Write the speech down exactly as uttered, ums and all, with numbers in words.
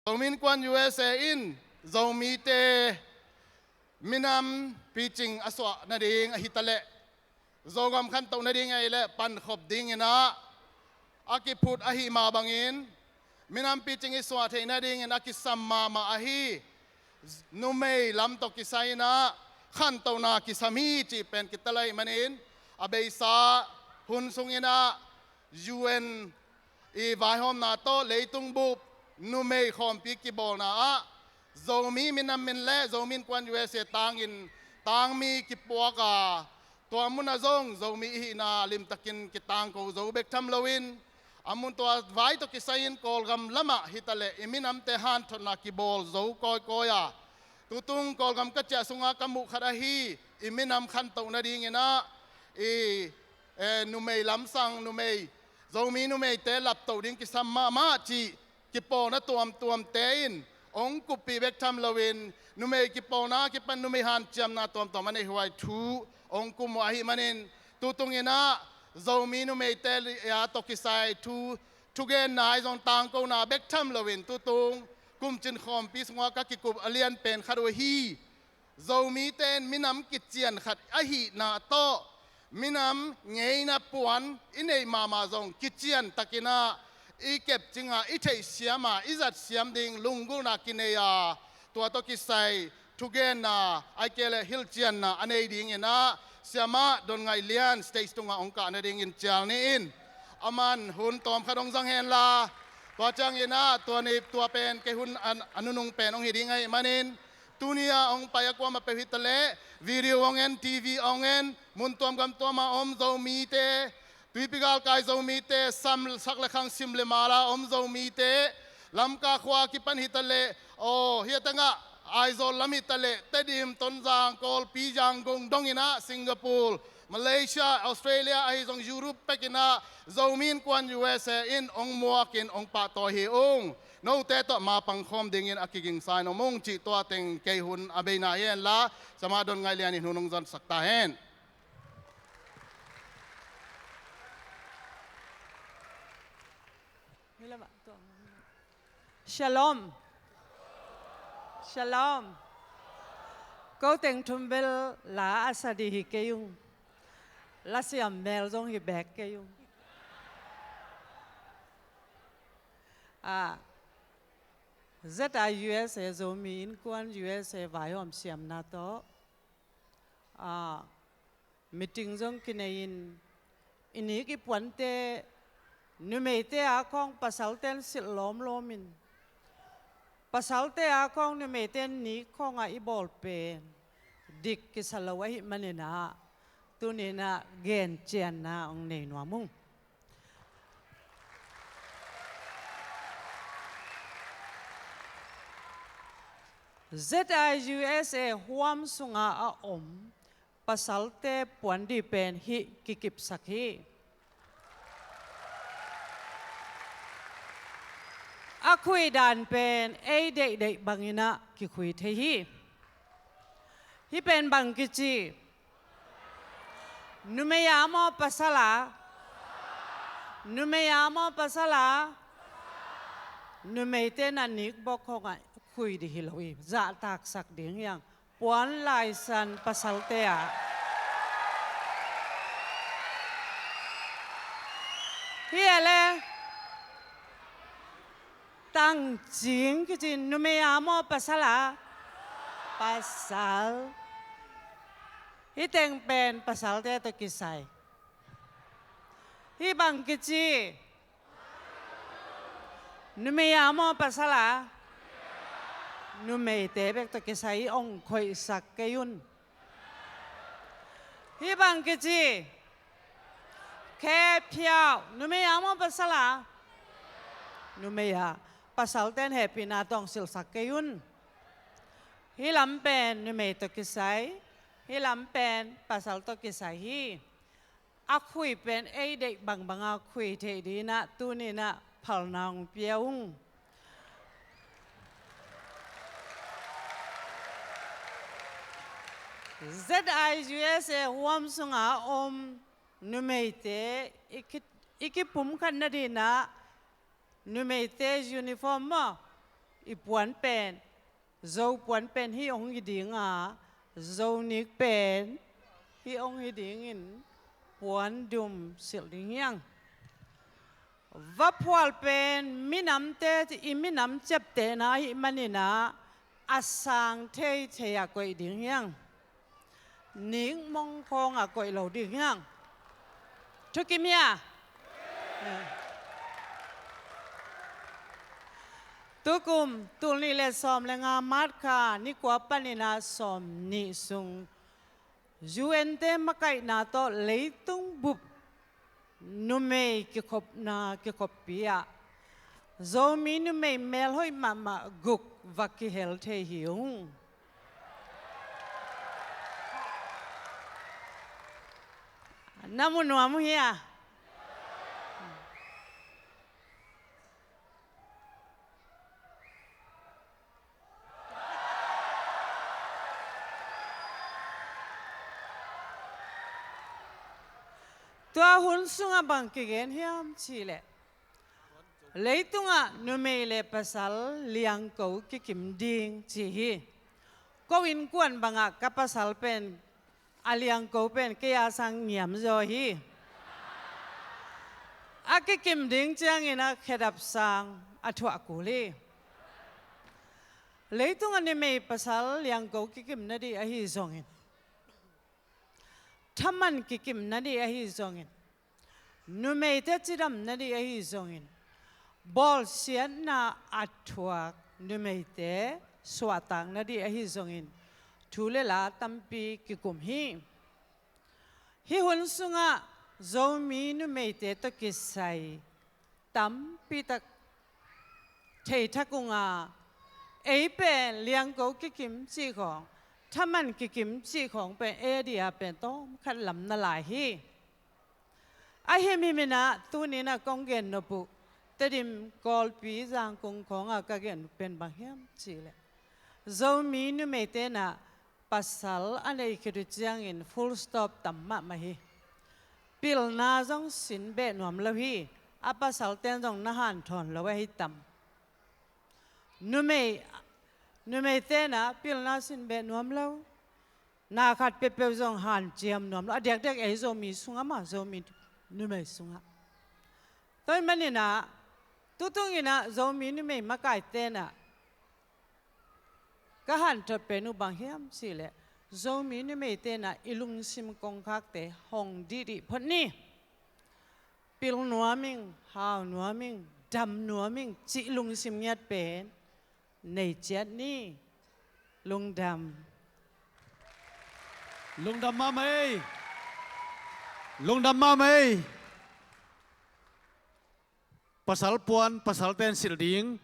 Zomi Innkuan U S A in Zomite minam picing a suah nading ahi taleh, Zogam khantoh nading ahih leh pankhop dingin ah a kiphut ahih mah bangin, minam picing i suah theih nadingin a kisam mahmah ahi numei lam tawh kisai in ah khantohna kisam hi cih pen kitel ahih manin, a beisa hun sungin ah U N i vaihawmna tawh leitung bup numei khawmpi kibawlna ah Zomi minam min le Zomi Innkuan U S A tangin tangmi kipuak a, tua munah zong Zomi i hihna limtakin kitangko zo bek tham loin, a mun tua vai tawh kisai-in Kawlgam lamah hi taleh i minamte hanthotna kibawl zo kawikawi a, tutung Kawlgam ka ciah sungah ka muh khat ahi, i minam khantoh nadingin ah i, eh, numei lamsang numei, Zomi numeite laptoh ding kisam mahmah cih kipawlna tuamtuamte in hong kuppih bek tham loin, numei kipawlna kipan numei hanciamna tuamtuam a neih huai thu hong kum uh ahih manin, tutung in ah Zomi numeite a tawh kisai thu, thugenna ahi zong tangkona bek tham loin, tutung kumcin khawmpi sungah ka kikup a lianpen khat uh hi. Zomite in minam kician khat ahihna tawh, minam ngeina puan i neih mahmah zong kician takin ah i kepcing a, i theihsiam a, i zatsiam ding lunggulhna kinei a, tua tawh kisai thugenna, ahih kei leh hilhcianna a nei dingin ah Siamah Don Ngaih Lian stage tungah hong kah nadingin cial ni in. Aman hun tawmkhat hong zang henla, tua ciangin ah tua ni tua pen kei hun a, a nunung pen hong hi ding ahih manin, tuni-a hong pai a kuamah peuh hi taleh, video hong en, T V hong en, mun tuam gam tuama om Zomite, tuipi galkai Zomite, sam sak le khang, sim le mal a om Zomite, Lamka khua kipan hi taleh, aw, hih a tangah Aizawl lam hi taleh, Tedim, Tonzang, Kawlpi, Yangon dongin ah, Singapore, Malaysia, Australia, ahi zong Europe pekin ah Zomi Innkuan U S A in hong muakin hong pahtawi hi ung. Note tawh mapang khawm dingin a kigingsa in om ung cih tua teng kei hun a beina hi henla, Siamah Don Ngaih Lian in hun hong zonsak ta hen. Shalom. Shalom. Ko teng thum bel la a sa ding hi kei ung. La siam mel zong hi bek kei ung. Ah, Z I U S A, Zomi Innkuan U S A vaihawm siamna tawh, ah, meeting zong kinei in, i nik i puante, numeite a khawng pasalte in silh lawmlawm in, pasalte a khawng numeite in nik khawng a i bawl pen dik kisa lo ahih manin ah, tuni in ah gencianna hong nei nuam ung. Z I U S A huam sunga a om pasalte puandih pen hih kikipsak hi. A khuih dan pen ei deihdeih bangin ah kikhui thei hi. Hih pen bang kici? Numei a maw pasal a? Numei a maw pasal a? Numeite in a nik bawk khawng ah khui ding hi lo hi. Zahtaksak ding hi hang. Puan laisan pasalte ah. Hi a le. Tangcing kici, numei a maw pasal a? Pasal. Hih teng pen pasalte tawh kisai. Hih bang kici? Numei a maw pasal a? Numeite bek tawh kisai, hong khoihsak kei un. Hih bang kici? Khe phiau, numei a maw pasal a? Numei a. Pasalte in hehpihna tawh hong silhsak kei un. Hih lam pen numei tawh kisai, hih lam pen pasal tawh kisai hi. A khui pen ei deih bangbang a khui theih dingin ah tuni in ah phalna hong pia ung. Z I U S A huam sunga om numeite i ki, i kipumkhat nadingin ah numeite uniform maw, i puan pen, Zo puan pen hih hong hi ding a, Zo nik pen hih hong hi dingin puan dum silh ding hi hang. Vaphual pen minamte, i minam ciaptehna ahih manin ah a sang theithei ah koih ding hi hang. Nik mong khawng ah koih lo ding hi hang. Thukim hia? Tukum, tul nih le sawm le nga March kha ni kua panin ah sawm nih sung U N te makaihna tawh leitung bup numei kikhopna, kikhoppi ah Zomi numei melhoih mahmah guk va kihel thei hi ung. Na mu nuam uh hia? Tua hun sungah bang kigen hiam cihleh, leitungah numei le pasal liangko kikim ding ci hi. Ko innkuan bangah ka pasal pen, a liangko pen kei a sang ngiamzaw hi. A kikim ding ciangin a khedap sang a thuah kul hi. Leitungah numei pasal liangko kikim nadih ahi zongin, thaman kikim nadih ahi zongin, numeite cidam nadih ahi zongin, bawlsiatna a thuak numeite suahtak nadih ahi zongin, thu le la tampi kikum hi. Hih hun sungah Zomi numeite tawh kisai tampitak thei thak ung a, ei pen liangko kikim cih khawng, thaman kikim cih khawng pen ei a dih a pen tawmkhat lam na lai hi. A himhim in ah tuni in ah kong gen nop uh, Tedim, Kawlpi, Zangkong khawngah ka gen uh pen bang hiam cihleh, Zomi numeite in ah pasal a neih khit uh ciangin full stop tam mahmah hi. Pilna zong sin beh nuam lo hi. A pasalte'n zong na hanthawn lo ahi tam. Numei, numeite'n ah pilna sin beh nuam lo. Na khat peuhpeuh zong hanciam nuam lo. A diakdiak ei Zomi sungah mah, Zomi numei sungah. Tua ahih manin ah, tutung in ah Zomi numei makaite'n ah ka hanthot pen uh bang hiam cihleh, Zomi numeite'n ah i lungsim kongkhakte hong dihdih phot ni. Pil nuam ing, hau nuam ing, dam nuam ing cih lungsim ngiat pen nei ciat ni. Lungdam. Lungdam mahmah ei. Lungdam mahmah ei. Pasal puan pasalte'n silh ding,